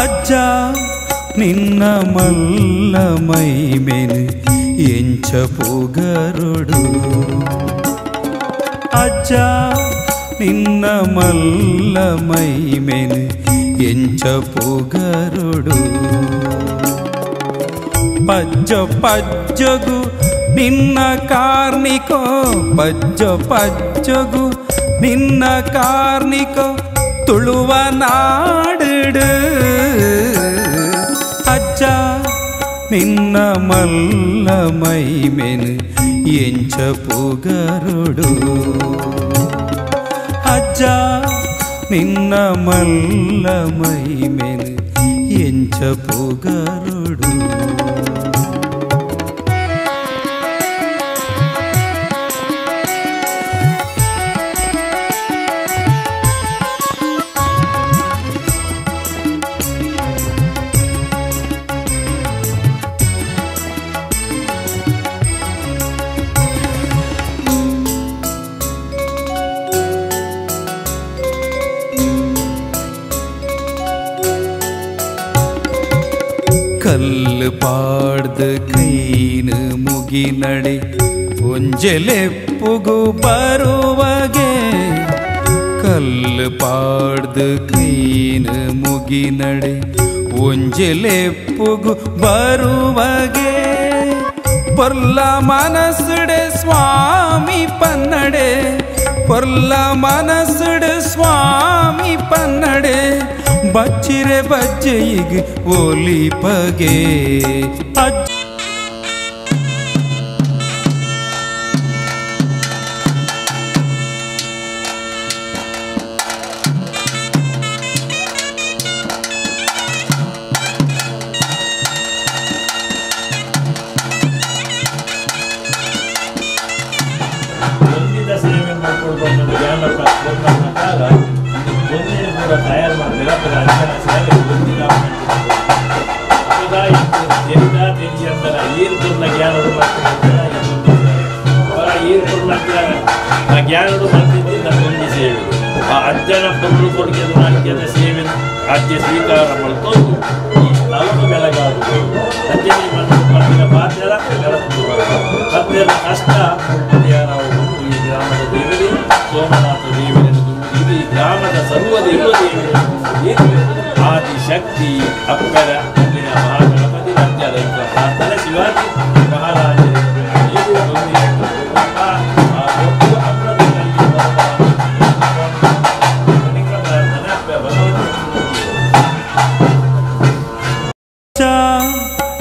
ಅಜ್ಜ ನಿನ್ನ ಮಲ್ಲ ಮೈಮೆನು ಎಂಚ ಪುಗರುಡು ಅಜ್ಜ ನಿನ್ನ ಮಲ್ಲ ಮೈಮೆನು ಎಂಚ ಪುಗರುಡು ಪಜ್ಜ ಪಜ್ಜಗು ನಿನ್ನ ಕಾರ್ಣಿಕೋ ಪಜ್ಜ ಪಜ್ಜಗು ನಿನ್ನ ಕಾರ್ಣಿಕೋ ತುಳುವ ನಾಡು ಅಜ್ಜ ನಿನ್ನ ಮಲ್ಲ ಮೈಮೆನು ಎಂಚ ಪುಗರುಡು ಅಜ್ಜ ನಿನ್ನ ಮಲ್ಲ ಮೈಮೆನು ಎಂಚ ಪುಗರುಡು. ಕಲ್ಲು ಪಾಡ್ದು ಕೈನು ಮುಗಿನಡೆ ಒಂಜೆಲೆಪ್ಪುಗು ಬರುವಗೆ ಕಲ್ಲು ಪಾಡ್ದು ಕೈನು ಮುಗಿನಡೆ ಒಂಜೆಲೆಪ್ಪುಗು ಬರುವಗೆ ಪೊರ್ಲ ಮನಸ್ಸುಡೆ ಸ್ವಾಮಿ ಪನ್ನಡೆ ಪೊರ್ಲ ಮನಸ್ಸುಡೆ ಸ್ವಾಮಿ ಪನ್ನಡೆ ಬಚ್ಚಿರೆ ಬಜ್ಜೆಯಿಗ್ ಒಲಿಪಗೆ. ತಯಾರು ಮಾಡಿದ್ರೆ ಜ್ಞಾನಡು ಮಾಡ್ತಿದ್ದೆ ಒಂದಿ ಸೇವೆ ಆ ಅಜ್ಜನ ಪೊರ್ಲು ಕೊಡುಗೆ ಅಜ್ಜನ ಸೇವೆ ಅಜ್ಜ ಸ್ವೀಕಾರ ಮಾಡ್ಕೊಂಡು ಈ ಸ್ಥಳವನ್ನು ಬೆಳಗಾದು ಅಜ್ಜನ ಮಣ್ಣಿನ ಪಾತ್ರ ಬೆಳಕು ಹತ್ತಿರ ಕಷ್ಟ ನಾವು ಈ ಗ್ರಾಮದ ದೇವರೇ ಸೋಮನಾಥ ದೇವರನ್ನು ತುಂಬಿದ್ದೀವಿ. ಈ ಗ್ರಾಮದ ಸರ್ವ ದೇವ ದೇವರನ್ನು ಆದಿಶಕ್ತಿ ಅಪ್ಪರ ಮಹಾಗಣಪತಿ ಅಜ್ಜರ ಪ್ರಾರ್ಥನೆ ಶಿವಾಜಿ ಮಹಾರಾಜ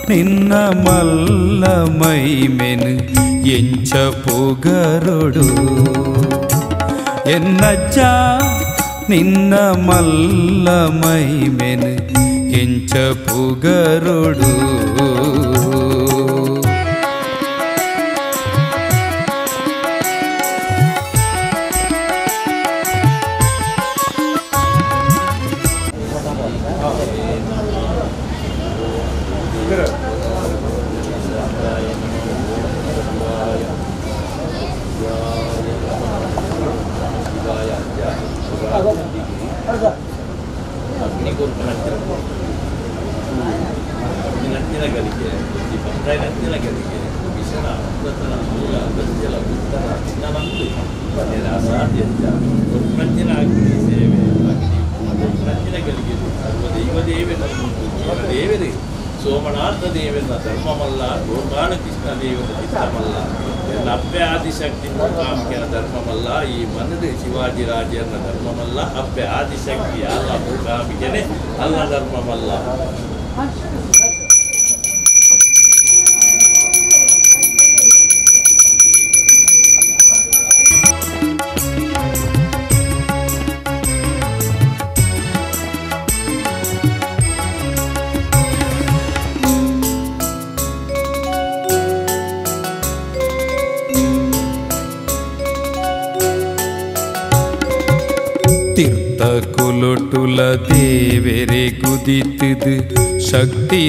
ನಿನ್ನ ಮಲ್ಲ ಮೈಮೆನು ಎಂಚ ಪುಗರುಡು ಎನ್ನಜ್ಜ ನಿನ್ನ ಮಲ್ಲ ಮೈಮೆನು ಎಂಚ ಪುಗರುಡು. ಸೋಮನಾಥ ದೇವನ ಧರ್ಮಮಲ್ಲ, ಗೋಪಾಲಕೃಷ್ಣ ದೇವನ ಚಿತ್ತಮಲ್ಲ, ಎನ್ನ ಅಪ್ಪೆ ಆದಿಶಕ್ತಿ ಮೂಕಾಂಬಿಕೆಯ ಧರ್ಮಮಲ್ಲ, ಈ ಮನದ ಶಿವಾಜಿ ರಾಜನ ಧರ್ಮಮಲ್ಲ, ಅಪ್ಪೆ ಆದಿಶಕ್ತಿ ಅಲ್ಲ ಮೂಕಾಂಬಿಕೆನೆ ಅಲ್ಲ ಧರ್ಮಮಲ್ಲ. ತೀರ್ಥ ಕುಲುಟುಲ ದೇವರೆ ಗುದಿತದು ಶಕ್ತಿ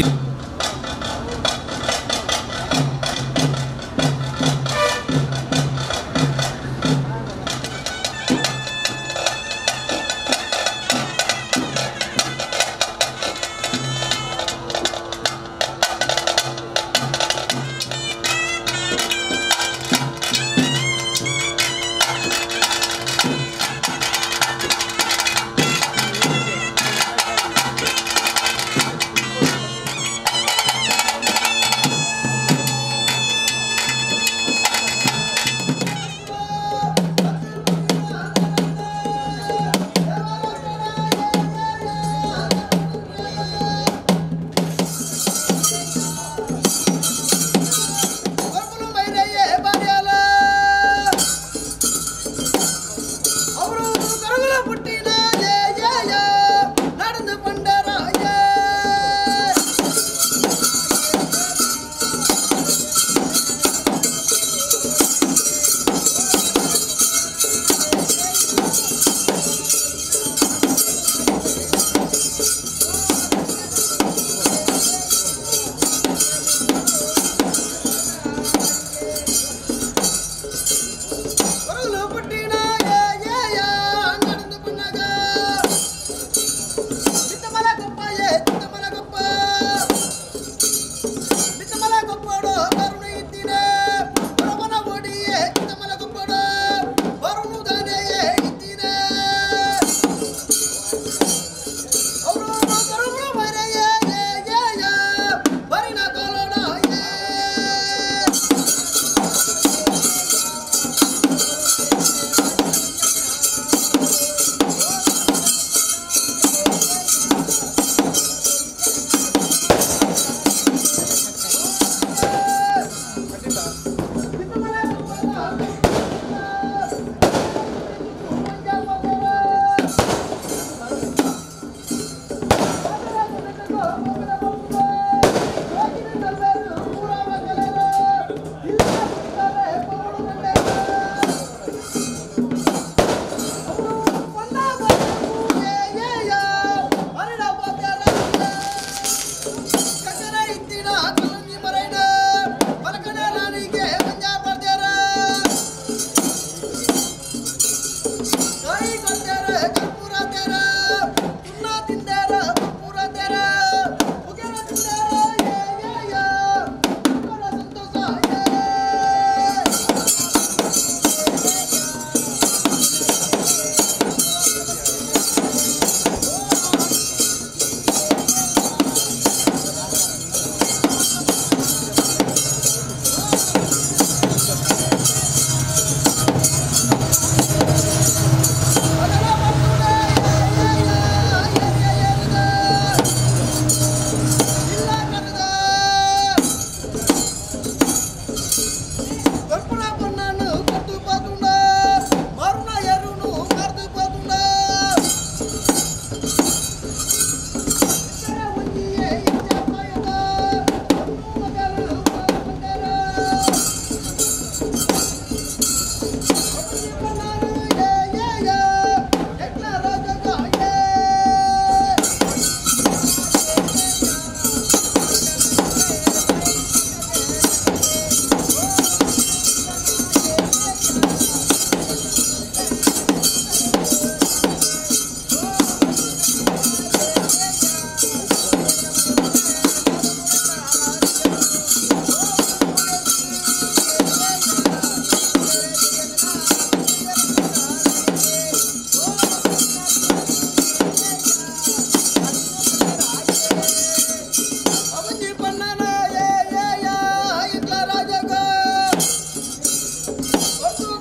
Thank you.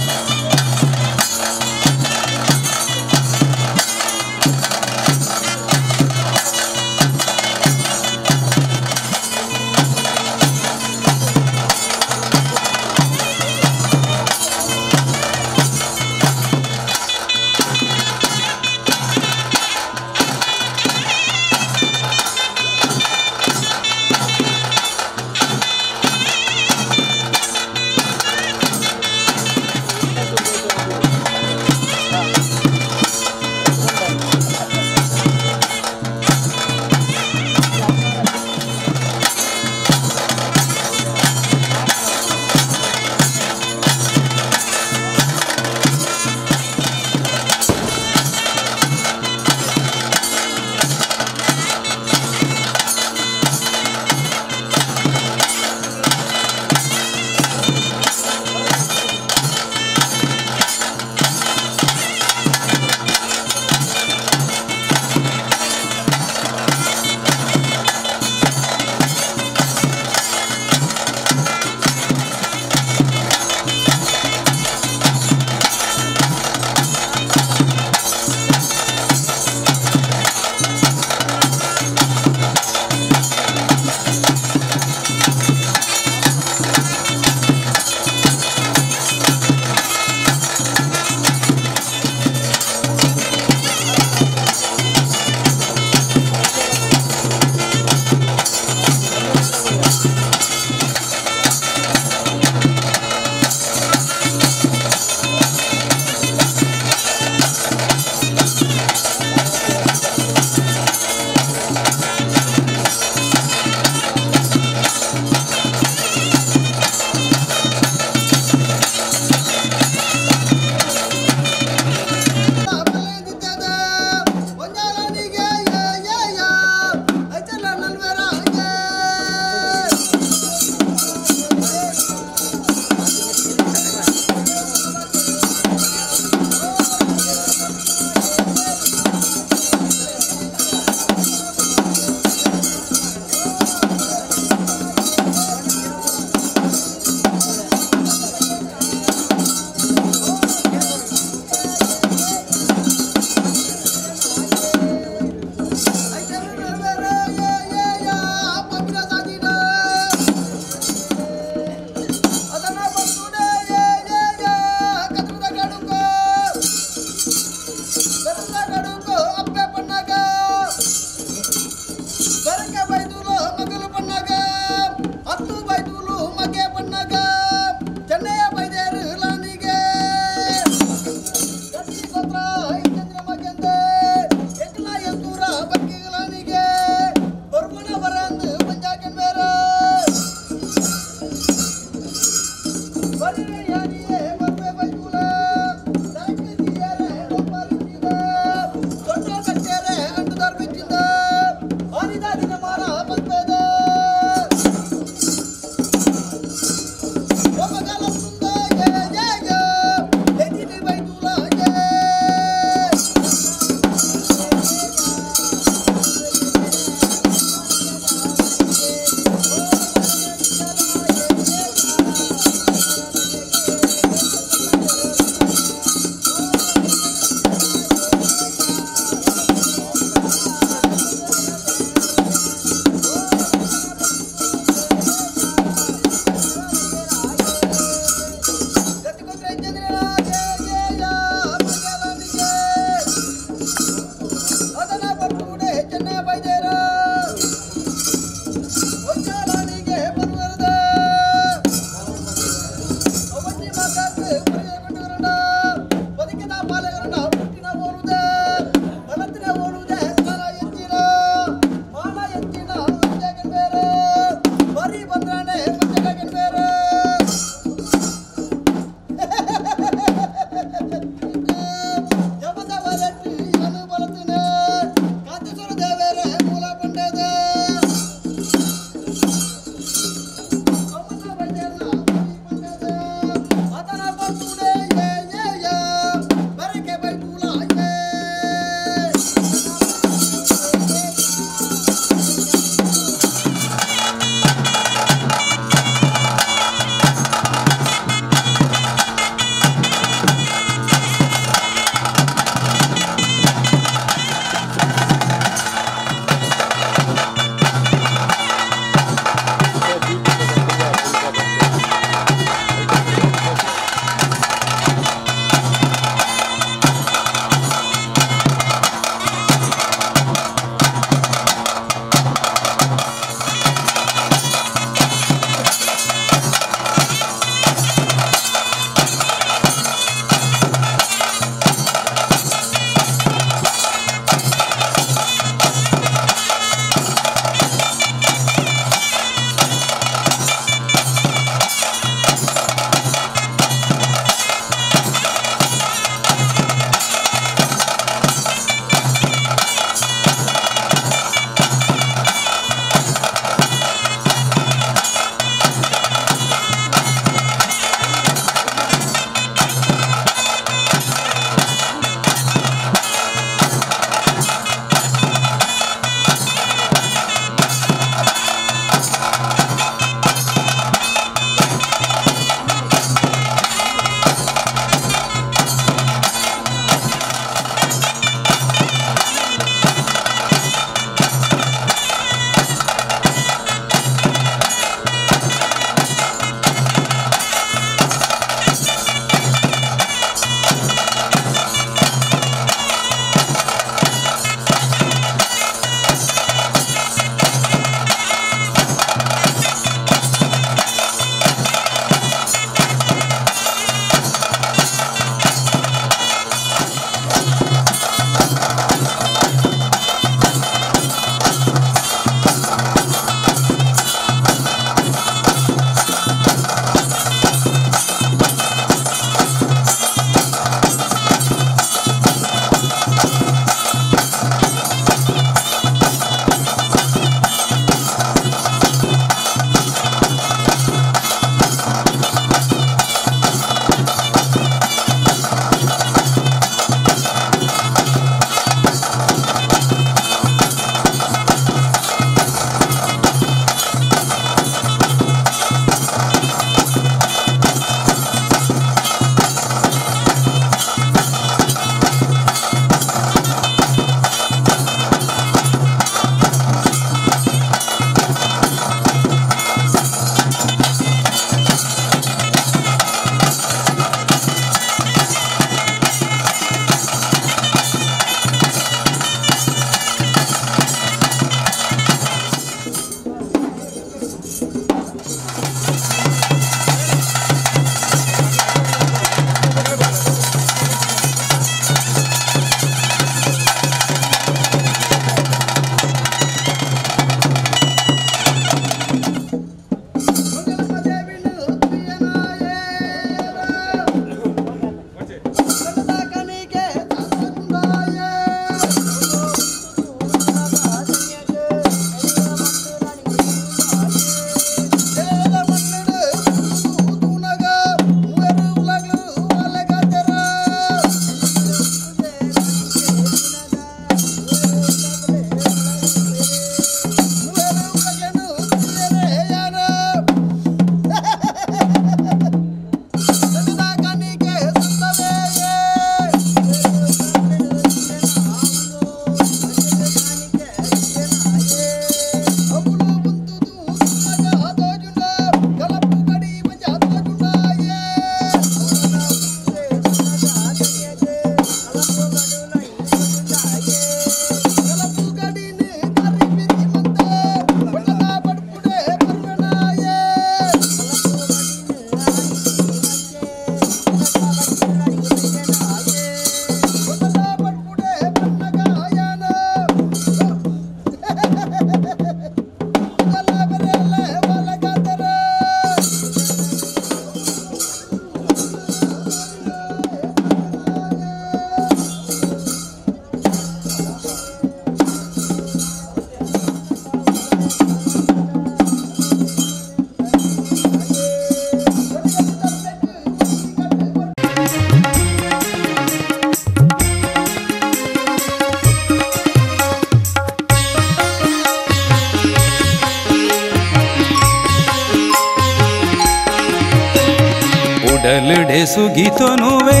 ಉಡಲುಡೆ ಸುಗಿತೊನುವೆ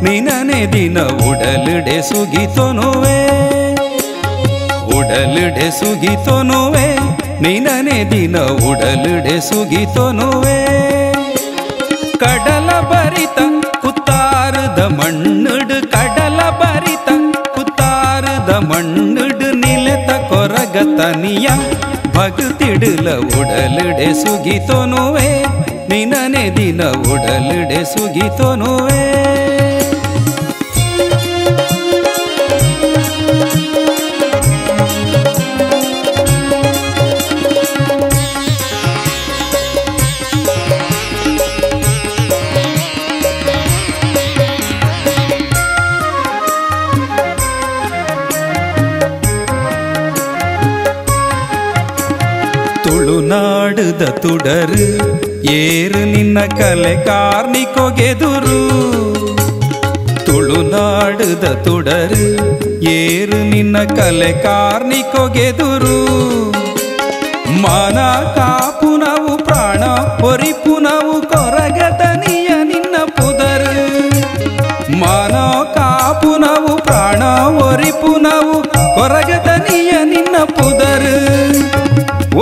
ನಿನನೆ ದಿನ ಉಡಲುಡೆ ಸುಗಿತೊನುವೆ ಉಡಲುಡೆ ಸುಗಿತೊನುವೆ ನಿನನೆ ದಿನ ಉಡಲುಡೆ ಸುಗಿತೊನುವೆ ಕಡಲ ಬರಿತ ಕುತ್ತಾರದ ಮಣ್ಣುಡು ಕಡಲ ಬರಿತ ಕುತ್ತಾರದ ಮಣ್ಣುಡು ನಿಲೆತ ಕೊರಗ ತನಿಯ ಭಕ್ತಿಡುಲ ಉಡಲುಡೆ ಸುಗಿತೊನುವೆ ನಿನನೆ ದಿನ ಉಡಲುಡೆ ಸುಗಿತೊನುವೆ. ತುಳುನಾಡುದ ತುಡರು ಏರು ನಿನ್ನ ಕಲೆ ಕಾರ್ಣಿಕೊಗೆದುರು ತುಳುನಾಡುದ ತುಡರು ಏರು ನಿನ್ನ ಕಲೆ ಕಾರ್ಣಿಕೊಗೆದುರು ಮಾನ ಕಾಪುನವು ಪ್ರಾಣ ಒರಿಪುನವು ಕೊರಗತನಿಯ ನಿನ್ನ ಪುದರು ಮಾನ ಕಾಪುನವು ಪ್ರಾಣ ಒರಿಪುನವು ಕೊರಗತನಿಯ ನಿನ್ನ ಪುದರು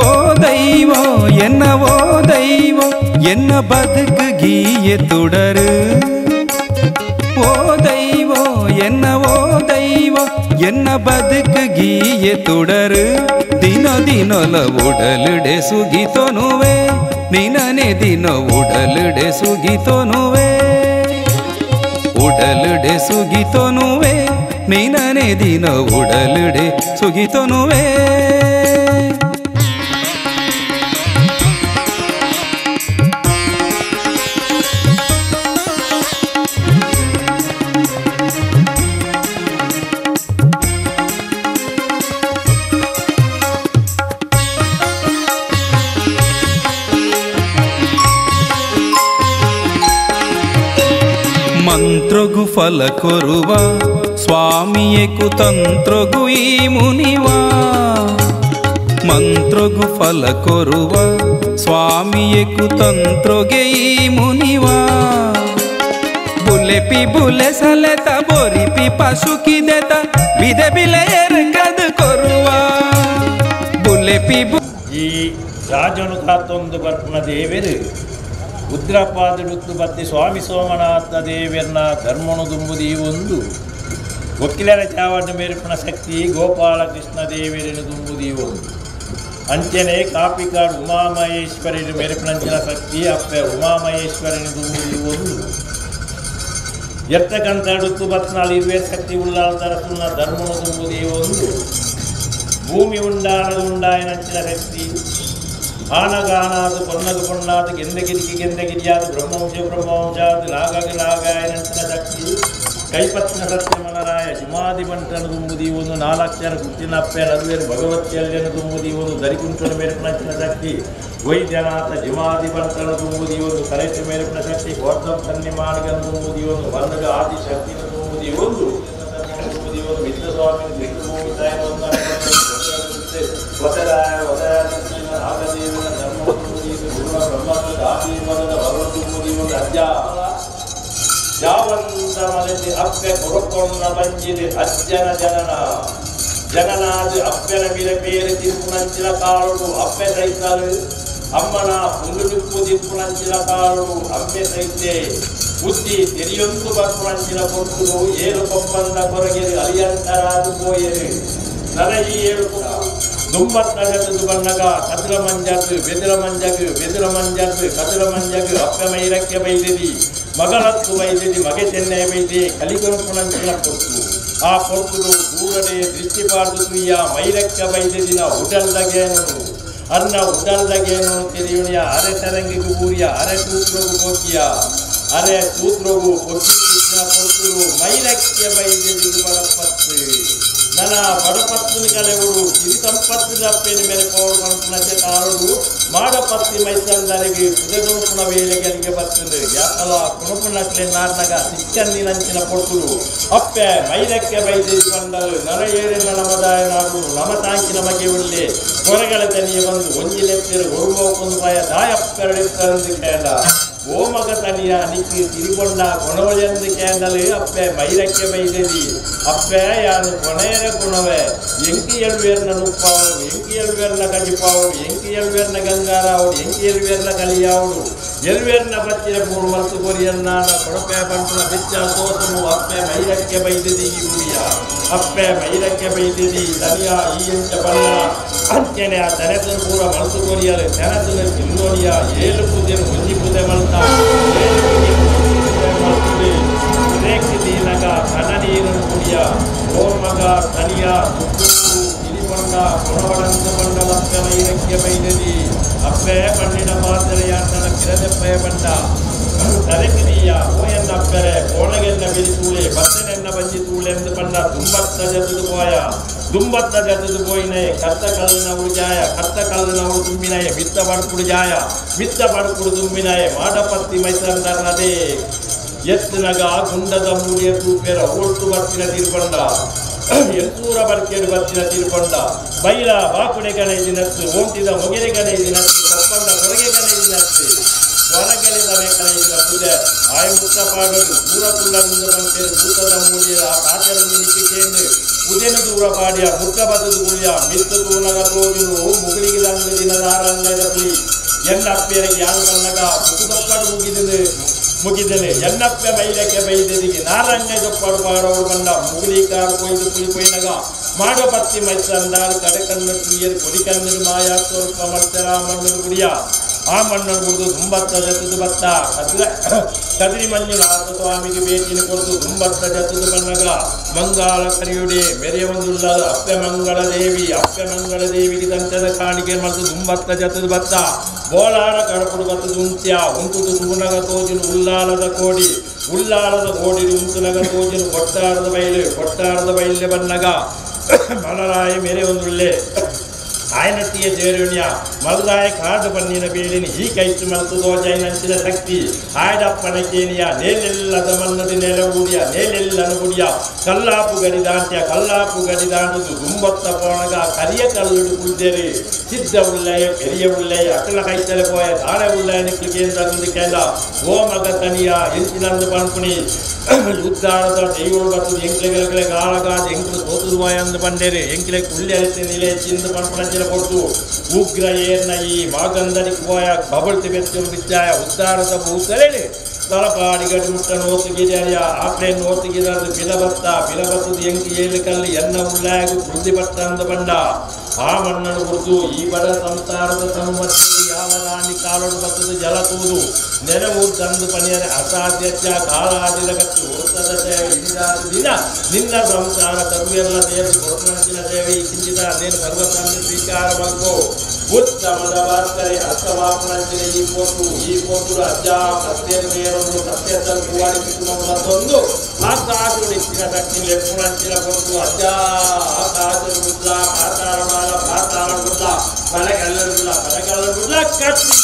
ಓ ದೈವ ಎನ್ನ ಓ ದೈವ ಎನ್ನ ಬದುಕು ಗೀಯ ತುಡರು ಓ ದೈವ ಎನ್ನ ಓ ದೈವ ಎನ್ನ ಬದುಕು ಗೀಯ ತುಡರು ದಿನ ದಿನಲ ಉಡಲುಡೆ ಸುಗಿತೊನುವೆ ನಿನನೆ ದಿನ ಉಡಲುಡೆ ಸುಗಿತೊನುವೆ ಉಡಲುಡೆ ಸುಗಿತೊನುವೆ ನಿನನೆ ದಿನ ಉಡಲುಡೆ ಸುಗಿತೊನುವೆ. ಮಂತ್ರಗು ಫಲ ಕೊರುವ ಸ್ವಾಮಿಯೇ ಕುತಂತ್ರಗು ಈ ಮುನಿವ ಮಂತ್ರಗು ಫಲ ಕೊರುವ ಸ್ವಾಮಿಯೇ ಕುತಂತ್ರಗೆ ಈ ಮುನಿವ ಬುಲೆಪಿ ಬುಲೆ ಸಲೆತ ಬೋರಿಪಿ ಪಶುಕಿದೆತ ಬಿದೆ ಬಿಲೆಯರ್ ಕದು ಕೊರುವ ಬುಲೆಪಿ ಈ ರಾಜನು ಕಾತೊಂದು ಬರ್ಪುನ ದೇವರು ಉದ್ರಪಾದಡುತ್ತು ಬತ್ತಿ ಸ್ವಾಮಿ ಸೋಮನಾಥ ದೇವರನ್ನ ಧರ್ಮನು ದುಂಬುದಿ ಒಂದು ಒಕ್ಕಿಲರ ಚಾವಣ್ಣ ಮೇರುಪುನ ಶಕ್ತಿ ಗೋಪಾಲಕೃಷ್ಣ ದೇವರನ್ನು ದುಂಬುದಿ ಒಂದು ಅಂಚನೆ ಕಾಪಿಕಾಡು ಉಮಾಮಹೇಶ್ವರನ ಮೇರುಪುನಂಚಿನ ಶಕ್ತಿ ಅಪ್ಪೆ ಉಮಾಮಹೇಶ್ವರನ ದುಂಬುದಿ ಒಂದು ಎತ್ತಕಂತಡುತ್ತು ಬತ್ನಾಳು ಇರುವೆ ಶಕ್ತಿ ಉಳ್ಳಾಲ ತರಸುನ ಧರ್ಮನು ದುಂಬುದಿ ಒಂದು ಭೂಮಿ ಉಂಡಾನದು ಉಂಡಾಯನಂಚಿನ ಶಕ್ತಿ ಆನಗಾನಾದು ಪೊನ್ನದು ಪೊನ್ನಾದು ಗೆಂದಗಿರಿಗೆ ಗೆಂದಗಿರಿಯಾದ ಬ್ರಹ್ಮವಂಶ ಬ್ರಹ್ಮವಂಶಾದು ನಾಗಗ ನಾಗಾಯನಂಚಿನ ಶಕ್ತಿ ಕೈಪತ್ನ ಸತ್ಯಮನರಾಯ ಜುಮಾದಿ ಬಂಟನ ದುಂಬುದಿ ಒಂದು ನಾಲ್ಕರ ಗುತ್ತಿನಪ್ಪೆ ನದುವೇರು ಭಗವತಿಯಲ್ಯನ ದುಂಬುದಿ ಒಂದು ದರಿಕುಂಟನ ಮೇರುಪನಂಚಿನ ಶಕ್ತಿ ವೈದ್ಯನಾಥ ಜುಮಾದಿ ಬಂಟನ ದುಂಬುದಿ ಒಂದು ಕರೆಟ್ಟು ಮೇರುಪನ ಶಕ್ತಿ ಗೌತಮ್ ತನ್ನಿಮಾನಿಗನ ದುಂಬುದಿ ಒಂದು ವರ್ಣಗ ಆದಿಶಕ್ತಿನ ದುಂಬುದಿ ಒಂದು ದುಂಬುದಿ ಒಂದು ಮಿತ್ರಸ್ವಾಮಿ ಭೂಮಿ ತಾಯಿನ ವಸರಾಯ ವಸರಾಯ ನಾಗದೇವನ ಜಾವಂತ ಮಲತಿ ಅಪ್ಪೆ ಕೊರಕೊಂಡ ಬಂಜಿದೆ ಅಜ್ಜನ ಜನನ ಜನನಾದ ಅಪ್ಪೆನ ಮೇಲೆ ಬೇರೆ ತಿರುಪುನಂಚಿನ ಕಾಳುಡು ಅಪ್ಪೆ ಸೈತಲು ಅಮ್ಮನ ಪುಂಗುಟುಪ್ಪು ತಿರುಪುನಂಚಿನ ಕಾಳುಡು ಅಮ್ಮೆ ಸೈತೆ ಬುದ್ಧಿ ತೆರಿಯೊಂದು ಬರ್ಪುನಂಚಿನ ಕೊಟ್ಟುದು ಏಳು ಕೊಪ್ಪಂದ ಕೊರಗೆರು ಅಲಿಯಂತರಾದು ಪೋಯರು ನರ ಈ ಏಳು ದುಂಬತ್ತಗದ್ದು ಬಣ್ಣಗ ಕದುರ ಮಂಜಾತು ಬೆದರ ಮಂಜಗು ಬೆದರ ಮಂಜಾತು ಕದುರ ಮಂಜಗು ಅಪ್ಪೆ ಮೈರಕ್ಕೆ ಬೈದಿದಿ ಮಗಳತ್ತು ಬೈದಿದಿ ಮಗೆ ಚೆನ್ನೆ ಬೈದಿ ಕಲಿಗೊರುಪುನಂಚಿನ ಕೊಟ್ಟು ಆ ಕೊರ್ತುಡು ದೂರಡೆ ದೃಷ್ಟಿಪಾರ್ದು ತುಯ್ಯ ಮೈರಕ್ಕೆ ಬೈದಿದಿನ ಉಡಲ್ದಗೇನು ಅನ್ನ ಉಡಲ್ದಗೇನು ತಿಳಿಯುಣಿಯ ಅರೆ ತರಂಗಿಗೂ ಊರಿಯ ಅರೆ ಸೂತ್ರಗು ಪೋಕಿಯ ಅರೆ ಸೂತ್ರಗು ಪೊಕ್ಕಿ ಕೊರ್ತುಡು ಮೈರಕ್ಕೆ ಬೈದಿದಿದು ಬಡಪತ್ತು ನನ ಬಡಪತ್ತಿನ ಕಲೆಗಳು ಸಿರಿ ಸಂಪತ್ತಿನ ಅಪ್ಪೇನ ಮೇಲೆ ಪೌಡು ಮನಸ್ಸಿನಂತೆ ಕಾರಡು ಮಾಡಪತ್ತಿ ಮೈಸಂದರಿಗೆ ಪುದೆಗುಣಪುಣ ವೇಳೆಗಳಿಗೆ ಬರ್ತದೆ ಯಾಕಲ ಕುಣಪುಣಕ್ಲೆ ನಾರ್ನಗ ಸಿಕ್ಕಂದಿನಂಚಿನ ಪೊರ್ತುಡು ಅಪ್ಪೆ ಮೈರಕ್ಕೆ ಬೈದಿ ಬಂದಳು ನರ ಏರಿನ ನಮದಾಯ ನಾಡು ನಮ ತಾಂಕಿನ ಮಗೆ ಉಳ್ಳೆ ಕೊರಗಳ ತನಿಯ ಬಂದು ಒಂಜಿಲೆತ್ತಿರು ಒರುಮೋಕೊಂದು ಪಾಯ ದಾಯಪ್ಪೆರಡಿತ್ತರಂದು ಕೇಂದ ಓ ಮಗ ತನಿಯ ನಿಕ್ಕಿ ತಿರಿಗೊಂಡ ಕೊಣವಳೆಂದು ಕೇಂದಲು ಅಪ್ಪೆ ಮೈರಕ್ಕೆ ಬೈದೆದಿ ಅಪ್ಪೆ ಯಾನು ಕೊನೆಯರ ಕುಣವೆ ಎಂಕಿ ಎಲ್ವೇರ್ನ ನುಪ್ಪಾವಡು ಎಂಕಿ ಎಲ್ವೇರ್ನ ಕಜಿಪಾವಡು ಎಂಕಿ ಎಲ್ವೇರ್ನ ಗಂಗಾರಾವಡು ಎಂಕಿ ಎಲ್ವೇರ್ನ ಕಲಿಯಾವಡು ಎಲ್ವೇರ್ನ ಬಚ್ಚಿನ ಪೂರು ಮಲ್ತು ಕೊರಿಯನ್ನಾನ ಕೊಡಪೆ ಬಂಟುನ ಬೆಚ್ಚ ಸೋಸನು ಅಪ್ಪೆ ಮೈರಕ್ಕೆ ಬೈದೆದಿ ಈ ಗುಡಿಯ ಅಪ್ಪೆ ಮೈರಕ್ಕೆ ಬೈದೆದಿ ತನಿಯ ಈ ಎಂಚ ಬಣ್ಣ ಅಂಚನೆ ಆ ತೆನಸನು ಪೂರ ಮಲ್ತು ಕೊರಿಯಲು ತೆನಸನು ತಿನ್ನೋನಿಯ ಏಳು ಪೂಜೆನು ಒಂಜಿ ಪೂಜೆ ಮಲ್ತ ಏಳು ಪೂಜೆ ಮಲ್ತದೆ ರೇಖಿದೀನಗ ಕಣ ನೀರನ್ನು ಕುಡಿಯ ಓ ಮಗ ತನಿಯ ತುಪ್ಪು ಇರಿಬಂಡ ಕೊಣವಡಂತ ಬಂಡ ಅಪ್ಪೆ ಮೈರಕ್ಕೆ ಬೈದೆದಿ ಅಪ್ಪೆ ಬಣ್ಣಿನ ಪಾತ್ರೆಯ ನನ್ನ ಕಿರದೆಪ್ಪೆಯ ಬಂಡ ತಲೆಕಿದೀಯ ಓ ಎನ್ನ ಅಪ್ಪೆರೆ ಕೋಣಗೆನ್ನ ಬಿರಿ ತೂಳೆ ಬತ್ತನೆನ್ನ ಬಂಜಿ ತೂಳೆಂದು ಬಂಡ ದುಂಬತ್ತ ಜತದು ಪೋಯ ದುಂಬತ್ತ ಜತದು ಪೋಯಿನೇ ಕತ್ತ ಕಲ್ಲಿನವಳು ಜಾಯ ಕತ್ತ ಕಲ್ಲಿನವಳು ತುಂಬಿನಾಯ ಮಿತ್ತ ಬಡ್ಪುಡು ಜಾಯ ಮಿತ್ತ ಬಡ್ಪುಡು ತುಂಬಿನಾಯ ಮಾಡಪತ್ತಿ ಮೈಸಂದರ್ನದೇ ಎತ್ತಿನಗ ಗುಂಡದ ಮೂಡಿಯ ತೂಪೆರ ಓಡ್ತು ಬರ್ತಿನ ತೀರ್ಕೊಂಡ ಎಂತೂರ ಬರ್ಕೇಡು ಬರ್ತಿನ ತೀರ್ಕೊಂಡ ಬೈಲ ಬಾಕುಡೆ ಕಣೈದಿನತ್ತು ಓಂಟಿದ ಮೊಗೆರೆ ಕಣೈದಿನತ್ತು ಕೊಪ್ಪಂಡ ಹೊರಗೆ ಕಣೈದಿನತ್ತು ಹೊರಗಡೆ ತಲೆ ಕಣೈದಿನ ಪೂಜೆ ಆಯ ಮುತ್ತ ಪಾಡಲು ದೂರ ಕುಳ್ಳರಿಂದ ಬಂತೇರು ಭೂತದ ಮೂಡಿಯ ಆ ಕಾಚರನ್ನು ನಿಕ್ಕಿಕೇಂದು ಉದೆನು ದೂರ ಪಾಡಿಯ ಮುತ್ತ ಬದದು ಗುಳಿಯ ಮಿತ್ತು ತೂನಗ ತೋಜುನು ಮುಗುಳಿಗೆ ದಂದು ದಿನದ ಆರಂಗದ ಪುಲಿ ಎನ್ನ ಅಪ್ಪೆಯರಿಗೆ ಯಾರು ಬನ್ನಗ ಮುಖದೊಪ್ಪಡು ಮುಗಿದಿದೆ ಮುಗಿದನೆ ಎನ್ನಪ್ಪೆ ಮೈಲಕ್ಕೆ ಬೈದೆದಿಗೆ ನಾರಂಗ ದೊಪ್ಪಡು ಪಾಡೋಡು ಬಂದ ಮುಗುಳಿ ಕಾರು ಕೊಯ್ದು ಪುಲಿ ಕೊಯ್ನಗ ಮಾಡೋ ಪತ್ತಿ ಮೈಸಂದಾರು ಕಡೆ ಕಣ್ಣು ತುಯ್ಯರು ಕೊಡಿ ಕಣ್ಣು ಮಾಯಾ ಸ್ವರೂಪ ಮರ್ತರ ಮಣ್ಣು ಗುಡಿಯ ಆ ಮಣ್ಣನ್ನು ಕುಡಿದು ದುಂಬತ್ತ ಜತದು ಬತ್ತ ಕದ್ರ ಕದ್ರಿ ಮಂಜುನಾಥ ಸ್ವಾಮಿಗೆ ಭೇಟಿನ ಕೊಡ್ದು ದುಂಬತ್ತ ಜತದು ಬನ್ನಗ ಮಂಗಾಳ ಕರಿಯುಡೆ ಮೆರೆಯ ಒಂದುಲ್ಲ ಅಪ್ಪೆ ಮಂಗಳ ದೇವಿ ಅಪ್ಪೆ ಮಂಗಳ ದೇವಿಗೆ ದಂತದ ಕಾಣಿಕೆ ಮಲ್ತು ದುಂಬತ್ತ ಜತದು ಬತ್ತ ಬೋಳಾರ ಕಡಪುಡು ಬತ್ತದು ಉಂತ್ಯ ಉಂಟುದು ತೂನಗ ತೋಜುನು ಉಲ್ಲಾಲದ ಕೋಡಿ ಉಲ್ಲಾಲದ ಕೋಡಿ ಉಂಟುನಗ ತೋಜುನು ಕೊಟ್ಟಾರದ ಬೈಲು ಕೊಟ್ಟಾರದ ಬೈಲೆ ಬನ್ನಗ ಮಲರಾಯ ಮೇರೆ ಒಂದುಳ್ಳೆ ಆಯನಟ್ಟಿಯ ಜೇರುಣ್ಯ ಮಲದಾಯ ಕಾಡು ಬನ್ನಿನ ಬೇಲಿನ ಈ ಕೈಚು ಮಲ್ತು ದೋಜೈನಂಚಿನ ಶಕ್ತಿ ಆಯಡಪ್ಪನ ಕೇನಿಯ ನೇಲೆಲ್ಲದ ಮನ್ನದಿ ನೆಲಗೂಡಿಯ ನೇಲೆಲ್ಲನು ಗುಡಿಯ ಕಲ್ಲಾಪು ಗಡಿದಾಂತ್ಯ ಕಲ್ಲಾಪು ಗಡಿದಾಂಟುದು ದುಂಬತ್ತ ಪೋಣಗ ಕರಿಯ ಕಲ್ಲುಡು ಕುಲ್ದೇರಿ ಸಿದ್ಧ ಉಳ್ಳಯ ಪೆರಿಯ ಉಳ್ಳಯ ಅಕಲ ಕೈತಲೆ ಪೋಯ ತಾಳೆ ಉಳ್ಳಯ ನಿಕ್ಲಿಕೇಂದ್ರಂದು ಕೇಂದ್ರ ಓ ಮಗ ತನಿಯ ಎಂಚಿನಂದು ಪನ್ಪುಣಿ ಉದ್ದಾರದ ದೈವಳು ಬರ್ತದೆ ಎಂಕ್ಲೆಗಳ ಗಾಳಗಾದ ಎಂಕ್ಲು ಸೋತುದು ಅಂದು ಬಂಡೇರಿ ಎಂಕ್ಲೆ ಕುಳ್ಳಿ ಅರಿತೆ ನಿಲೆ ಚಿಂದು ಪನ್ಪುಣಂಚಿನ ಕೊಡ್ತು ಉಗ್ರ ಏರ್ನ ಈ ಮಾಗಂಧರಿ ಪೋಯ ಬಬಳ್ತಿ ಬೆಚ್ಚು ಬಿಚ್ಚಾಯ ಉದ್ದಾರದ ಭೂತಲೇಳಿ ತಲಪಾಡಿ ಗಡಿ ಮುಟ್ಟ ನೋತುಗಿದಾರಿಯ ಆಪ್ಲೆ ನೋತುಗಿದಾರದು ಬಿಲಬತ್ತ ಬಿಲಬತ್ತದ ಎಂಕಿ ಏಳು ಕಲ್ಲು ಎನ್ನ ಉಳ್ಳಾಗು ಕುಳ್ದಿ ಬತ್ತ ಅಂದ ಬಂಡ ಆ ಮಣ್ಣನು ಗುರುತು ಈ ಬಡ ಸಂಸಾರದ ತನುಮತ್ತಿಗೆ ಯಾವ ರಾಣಿ ಕಾಲೋಡು ಬತ್ತದ ಜಲ ತೂದು ನೆಲವು ತಂದು ಪನಿಯರೆ ಅಸಾಧ್ಯತ್ಯ ಕಾಲಾದಿರ ಗತ್ತು ಹೊರತದ ಸೇವೆ ಇಂದಾದ ದಿನ ನಿನ್ನ ಸಂಸಾರ ತರುವೆಲ್ಲ ಸೇವೆ ಕೊರಮನಸಿನ ಸೇವೆ ಈ ಕಿಂಚಿತ ಅದೇನು ಪರ್ವತಂದು ಸ್ವೀಕಾರ ಮಗ್ಗೋ ಉತ್ತಮದ ವಾರ್ತರೆ ಅರ್ಥವಾಪನಂಚಿನ ಈ ಪೋಟು ಈ ಪೋಟು ಅಜ್ಜ ಸತ್ಯದ ಮೇರೊಂದು ಸತ್ಯ ತಲುಪುವಾಡಿ ಮತ್ತೊಂದು ಆಕಾಶುಡಿಕ್ಕಿನ ಶಕ್ತಿ ಲೆಪ್ಪುನಂಚಿನ ಕೊಟ್ಟು ಅಜ್ಜ ಆಕಾಶ ಗುಡ್ಲ ಪಾತಾಳ ಮಾಲ ಪಾತಾಳ ಗುಡ್ಲ ಬಲಗಲ್ಲರು ಗುಡ್ಲ ಬಲಗಲ್ಲರು ಗುಡ್ಲ ಕಟ್ಟಿ.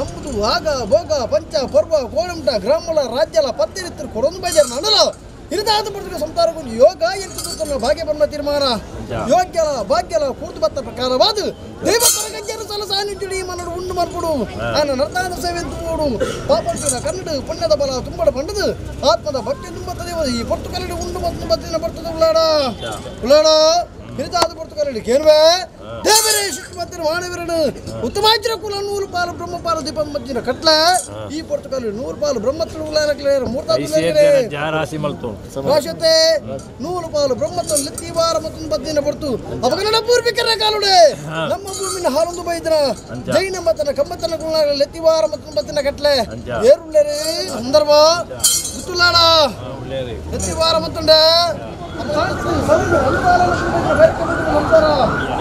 ನಂಬುದು ಆಗ ಭೋಗ ಪಂಚ ಪರ್ವ ಕೋಣಂಟ ಗ್ರಾಮಲ ರಾಜ್ಯಲ ಪತ್ತೆರಿತ್ತರು ಕೊಡೊಂದು ಬೈದಾರ ನಡಲ ಹಿರಿದಾದ ಪಡೆದ ಸಂಸಾರಗೊಂದು ಯೋಗ ಎಂಟು ಭಾಗ್ಯ ಬ್ರಹ್ಮ ತೀರ್ಮಾನ ಯೋಗ್ಯಲ ಭಾಗ್ಯಲ ಕೂರ್ದು ಬತ್ತ ಪ್ರಕಾರವಾದ ದೈವ ಕರಗಜ್ಜರ ಸಲ ಸಾನ್ನಿಧ್ಯಡಿ ಮನಡು ಉಂಡು ಮನ್ಪುಡು ಆನ ನರ್ತಾದ ಸೇವೆ ತೂಡು ಪಾಪಂಟಿನ ಕನ್ನಡ ಪುಣ್ಯದ ಬಲ ತುಂಬಡ ಪಂಡದು ಆತ್ಮದ ಭಕ್ತಿ ತುಂಬತ್ತದೆ ಈ ಪೊರ್ತು ಕನ್ನಡ ಉಂಡು ಮತ್ತು ಬತ್ತಿನ ಬರ್ತದೆ ಉಳ್ಳಾಡ ಉಳ್ಳಾಡ ಹಿರಿದಾದ ಪೊರ್ತು ಕನ್ನಡ ಕೇನ್ವೆ ದೇವರೇ ಶಿಕ್ಷಮತ್ತಿನ ವಾಣವೀರನು ಉತ್ತಮಾಚಿರ ಕುಲ ನೂರು ಪಾಲು ಬ್ರಹ್ಮ ಪಾಲು ದೀಪ ಮತ್ತಿನ ಕಟ್ಲ ಈ ಪೊರ್ತು ಕನ್ನಡ ನೂರು ಪಾಲು ಬ್ರಹ್ಮತ್ವ ರಾಶತೆ ನೂರು ಪಾಲು ಬ್ರಹ್ಮತ್ವ ಲಿತ್ತಿ ವಾರ ಮತ್ತು ಬತ್ತಿನ ಪೊರ್ತು ಅವಗನ ಪೂರ್ವಿಕರ ಕಾಲುಡೆ ನಮ್ಮ ಭೂಮಿನ ಹಾಲೊಂದು ಬೈದ್ರ ಜೈನ ಮತನ ಕಮ್ಮತನ ಕುಲ ಲೆತ್ತಿ ವಾರ ಮತ್ತು ಬತ್ತಿನ ಕಟ್ಲೆ ಏರುಳ್ಳೇರಿ ಸಂದರ್ಭ ಗುತ್ತುಲಾಡ ಲೆತ್ತಿ ವಾರ ಮತ್ತುಂಡೆ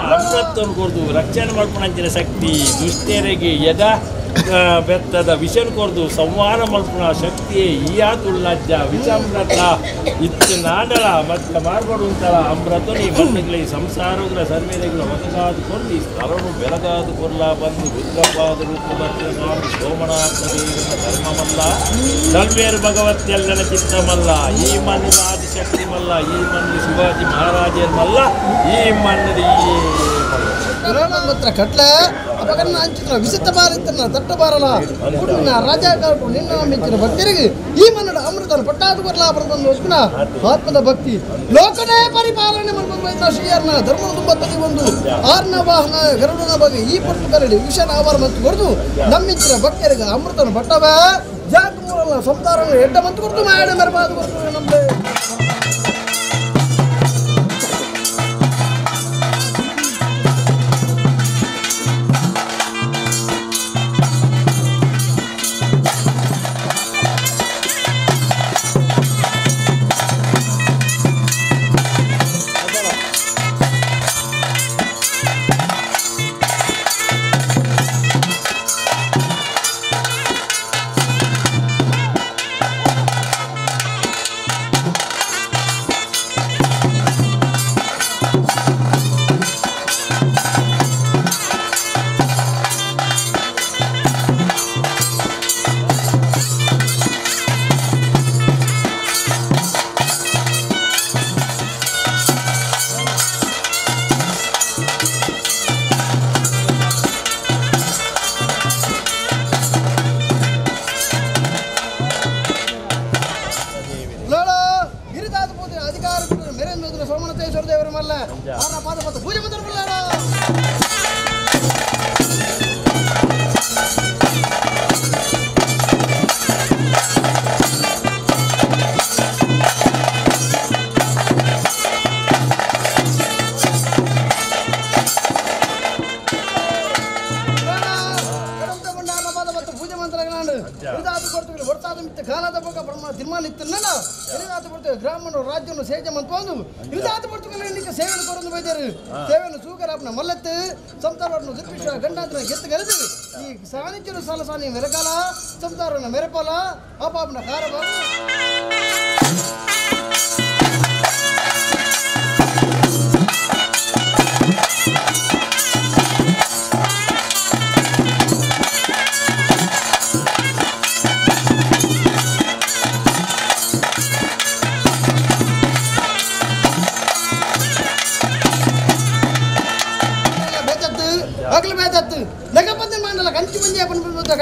ಅಮೃತವನ್ನು ಕೊರ್ದು ರಕ್ಷಣೆ ಮಲ್ಪುನಂಚಿನ ಶಕ್ತಿ ದುಷ್ಟರಿಗೆ ಎದ ಬೆತ್ತದ ವಿಷನ್ ಕೊರ್ದು ಸಂಹಾರ ಮಲ್ಪುನ ಶಕ್ತಿ ಈಯಾತುಳ್ಳಜ್ಜ ವಿಷಾಮೃತ ಇತ್ತು ನಾಡಲ ಮತ್ತೆ ಮಾರ್ಪಡುವಂತಲ ಅಮೃತನಿ ಮಣ್ಣುಗಳ ಈ ಸಂಸಾರಗಳ ಸರ್ವೇದಗಳ ಹೊಸಗಾದ ಕೊರ್ದು ಈ ಸ್ಥಳನು ಬೆಳಗಾದ ಕೊರ್ಲ ಬಂದು ರುದ್ರಪಾದ ರೂಪ ಭದ್ರ ಸ್ವಾಮಿ ಸೋಮನಾಥ ದೇವನ ಧರ್ಮಮಲ್ಲ ಸಲ್ವೇರು ಭಗವತ್ಯಲ್ಲನ ಚಿತ್ತಮಲ್ಲ ಈ ಮಣ್ಣದ ಆದಿಶಕ್ತಿ ಮಲ್ಲ ಈ ಮಣ್ಣು ಶಿವಾಜಿ ಮಹಾರಾಜರ ಮಲ್ಲ ಈ ಮಣ್ಣದ ಈ ಮಾತ್ರ ಕಟ್ಲೆ ಅಪಗನ್ನ ಅಂಚಿನ ವಿಸಿತ್ತ ಬಾರಿತ್ತನ್ನ ತಟ್ಟ ಬಾರಲ ಕುಡುವಿನ ರಾಜ ಕಾಟು ನಿನ್ನ ಮೆಚ್ಚಿನ ಭಕ್ತರಿಗೆ ಈ ಮನ್ನಡ ಅಮೃತನ ಪಟ್ಟಾದು ಬರಲ ಬಂದು ಒಸ್ಕುನ ಆತ್ಮದ ಭಕ್ತಿ ಲೋಕನೇ ಪರಿಪಾಲನೆ ಮಾಡ್ಕೊಂಡು ಶ್ರೀಯರ್ನ ಧರ್ಮ ತುಂಬ ತಲೆ ಒಂದು ಆರ್ನ ವಾಹನ ಗರುಡನ ಬಗ್ಗೆ ಈ ಪಟ್ಟು ಕರಡಿ ವಿಷನ ಆವಾರ ಮತ್ತು ಕೊಡದು ನಮ್ಮಿಚ್ಚಿನ ಭಕ್ತರಿಗೆ ಅಮೃತನ ಪಟ್ಟವ ಜಾಗ ಮೂರಲ್ಲ ಸಂಸಾರ ಎಡ್ಡ ಮತ್ತು ಕೊಡ್ತು ಮಾಡ ಮೆರಪಾದು ಕೊಡ್ತು ನಮ್ದು ಮೆರಕಾಲ ಸಂಸಾರನ ಮೆರಪಾಲ ಅಪಾಪನ ಕಾರಬ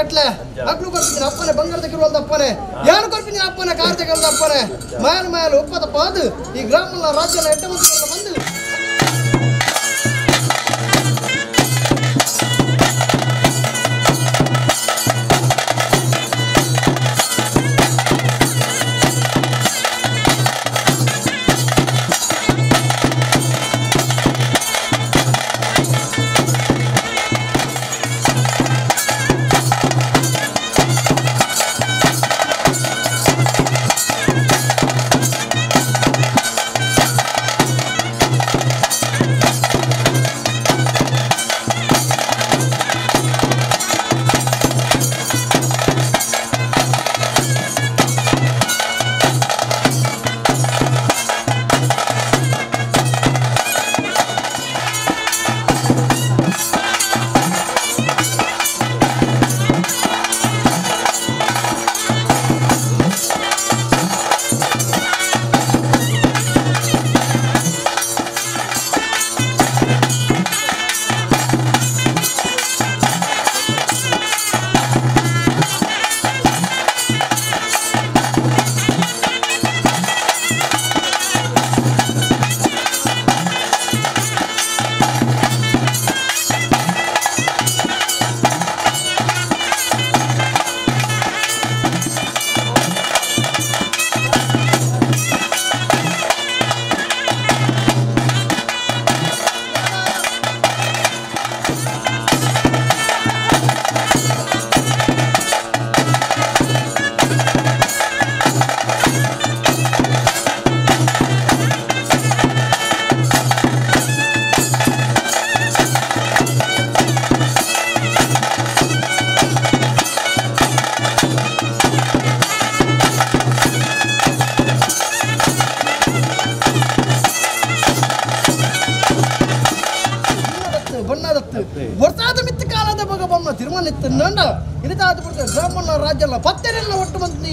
ಕಟ್ಲೆ ಅಗ್ಲು ಕೊರ್ಪಿನ ಅಪ್ಪನೆ ಬಂಗಾರದ ಕಿರುವಲ್ದ ಅಪ್ಪನೆ ಯಾರು ಕೊರ್ಪಿನ ಅಪ್ಪನೆ ಕಾರ್ತಿಕಲ್ದ ಅಪ್ಪನೆ ಮಾಯನ ಮಾಯಲು ಒಪ್ಪದ ಪಾದು ಈ ಗ್ರಾಮದ ರಾಜ್ಯನ ಎಟ್ಟ ಮತ್ತು ಬಂದು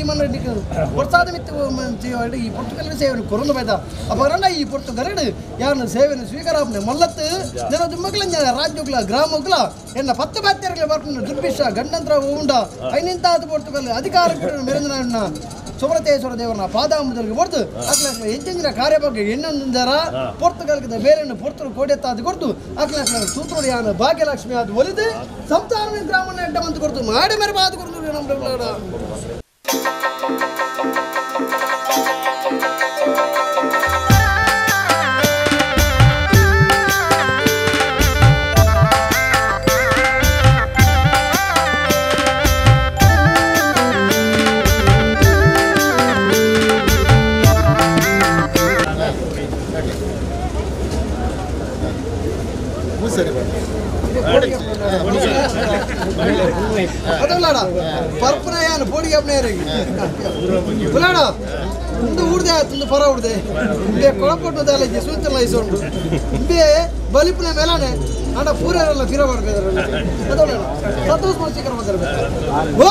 ಮನ್ನ ಪ್ರಸಾದ ಮಿತ್ತು ಈ ಪೊರ್ತುಗಲ್ ಸೇವೆಯನ್ನು ಕೊರೊಂದು ಬೈದ ಅಪಗರಂಡ ಈ ಪೊರ್ತುಗರಡು ಯಾರನ್ನ ಸೇವೆಯನ್ನು ಸ್ವೀಕಾರ ಮೊಲ್ಲತ್ತು ಜನ ದುಮ್ಮಗ್ಲ ರಾಜ್ಯಗಳ ಗ್ರಾಮಗಳ ಎನ್ನ 10 ಬಾತ್ಯರ್ಗಳ ಬರ್ಪುನ ದುರ್ಭಿಷ ಗಂಡಂತ್ರ ಉಂಡ ಐನಿಂತಾದ ಪೊರ್ತುಗಲ್ ಅಧಿಕಾರ ಮೆರೆಂದನ ಸುಬ್ರತೇಶ್ವರ ದೇವರನ್ನ ಪಾದಾಂಬುದರಿಗೆ ಹೊಡೆದು ಅಕ್ಲ ಹೆಚ್ಚಿನ ಕಾರ್ಯಭಾಗ ಎಣ್ಣೊಂದರ ಪೊರ್ತುಗಲ್ಗದ ಬೇರೆಯನ್ನು ಪೊರ್ತರು ಕೋಟೆತ್ತಾದ ಕೊಡ್ತು ಅಕ್ಲ ಸೂತ್ರಡು ಯಾನು ಭಾಗ್ಯಲಕ್ಷ್ಮಿ ಅದು ಒಲಿದು ಸಂತಾನ ಗ್ರಾಮನ ಎಡ್ಡ ಮಂತು ಕೊಡ್ತು ಮಾಡಿ ಮೇರೆ ಬಾದು ಕೊಡ್ತು ನಮ್ಮ ಪರ್ಪನ ಪೋಡಿಗೆ ಪುಲಾಡ ಒಂದು ಊರ್ದೆ ಆಯ್ತು ಪರ ಉಡ್ದೆ ಇಂಬೆ ಕೊಳಪಟ್ಟು ದಾಲೇಜಿ ಸೂಚನ ಐಸೋಂಡು ಇಂಬೆ ಬಲಿಪುನ ಮೇಲಾನೆ ಆಂಡ ಪೂರೆಲ್ಲ ಫಿರ ಮಾಡ್ಬೇಕು ಅದಲ್ಲ ಸಂತೋಷ ಮನಸ್ಸಿಕರ ಮಾತಾಡ್ಬೇಕು ಓ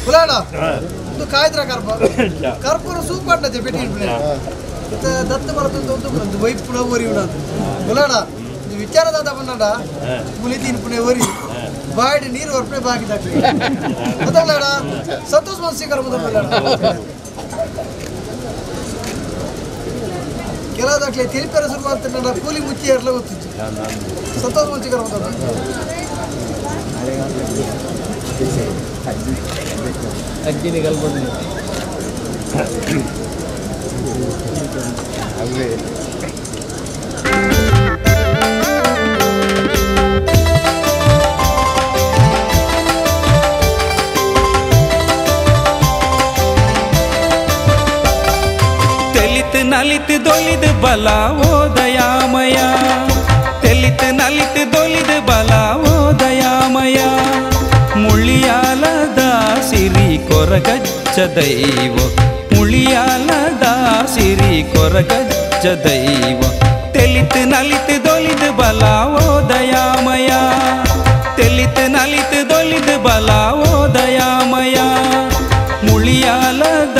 ಪುಲಾಡ ಇದು ಕಾಯ್ದ್ರ ಕರ್ಪ ಕರ್ಪೂರ ಸೂಪ್ ಅಡ್ಡದೆ ಪೆಟ್ಟಿ ದತ್ತ ಬರತಂತ ವೈಪುನ ಒರಿ ಪುಲಾಡ ಇದು ವಿಚಾರದಾದ ಬಂದ ಪುಲಿ ತಿನ್ಪುಣೆ ಒರಿ ಬಾಡಿ ನೀರು ಹೊರಪಣೆ ಬಾಕಿ ಮೊದಲಾಡ ಸಂತೋಷ ಮನಸ್ಸಿಕರ ಮೊದಲಾಡ ಕೆಲವು ತಿಳಿಪೆರ ಶುರು ಅಂತ ಕೂಲಿ ಮುಚ್ಚಿ ಎರ್ಲ ಗೊತ್ತಿತ್ತು ಸಂತೋಷ ಮನಸ್ಸಿಕರ ಮೊದಲ ಅಜ್ಜಿನಿ ಕಲ್ಪನೆ ತೆಲಿತು ನಲಿತು ದೊಲಿದು ಬಲ ಓ ದಯಾಮಯ ತೆಲಿತು ನಲಿತು ದೊಲಿದು ಬಲ ಓ ದಯಾಮಯ ಮುಳಿಯಾಲದ ಸಿರಿ ಕೊರಗಜ್ಜ ದೈವ ಮುಳಿಯಾಲದ ಸಿರಿ ಕೊರಗಜ್ಜ ದೈವ ತೆಲಿತು ನಲಿತು ದೊಲಿದು ಬಲ ಓ ದಯಾಮಯ ತೆಲಿತು ನಲಿತು ದೊಲಿದು ಬಲ ಓ ದಯಾಮಯ ಮುಳಿಯಾಲದ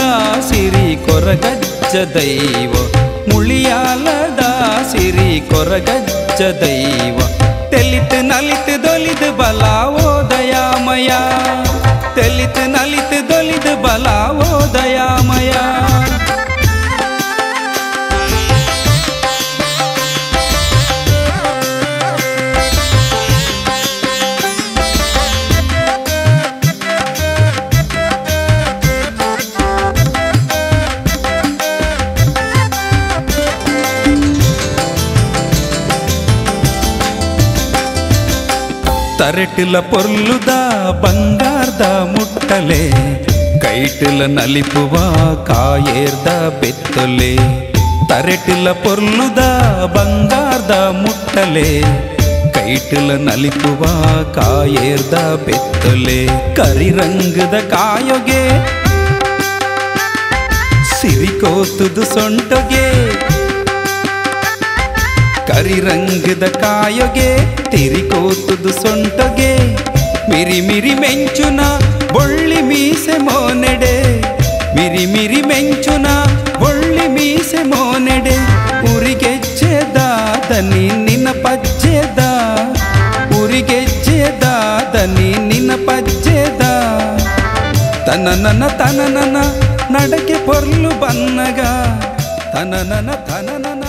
ಸಿರಿ ಕೊರಗಜ್ಜ ದೈವ ಮುಳಿಯಾಲದ ಸಿರಿ ಕೊರಗಜ್ಜ ದೈವ ತೆಲಿತು ನಲಿತು ದೊಲಿದು ಬಲ ಓ ದಯಾಮಯ ತೆಲಿತು ನಲಿತು ದೊಲಿದು ಬಲ ಓ ದಯಾಮಯ ತರೆಟಿಲ ಪೊರ್ಲುದ ಬಂಗಾರದ ಮುಟ್ಟಲೆ ಕೈಟಿಲ ನಲಿಪುವ ಕಾಯೇರ್ದ ಬೆತ್ತೊಲೆ ತರೆಟಿಲ ಪೊರ್ಲುದ ಬಂಗಾರದ ಮುಟ್ಟಲೆ ಕೈಟಿಲ ನಲಿಪುವ ಕಾಯೇರ್ದ ಬೆತ್ತೊಲೆ ಕರಿರಂಗದ ಕಾಯೊಗೆ ಸಿರಿಕೋತುದು ಸೊಂಟೊಗೆ ಕರಿರಂಗದ ಕಾಯೊಗೆ ತಿರಿಕೋತುದು ಸೊಂಟೊಗೆ ಮಿರಿ ಮಿರಿ ಮೆಂಚುನ ಬೊಳ್ಳಿ ಮೀಸೆ ಮೋನೆಡೆ ಮಿರಿ ಮಿರಿ ಮೆಂಚುನ ಬೊಳ್ಳಿ ಮೀಸೆ ಮೋನೆಡೆ ಉರಿಗೆಜ್ಜೆದಾದನಿ ನಿನ್ನ ಪಜ್ಜೆದ ಉರಿಗೆಜ್ಜೆದಾದನಿ ನಿನ್ನ ಪಜ್ಜೆದ ತನನನ ತನನನ ನಡಕೆ ಪೊರ್ಲು ಬನ್ನಗ ತನನನ ತನನನ.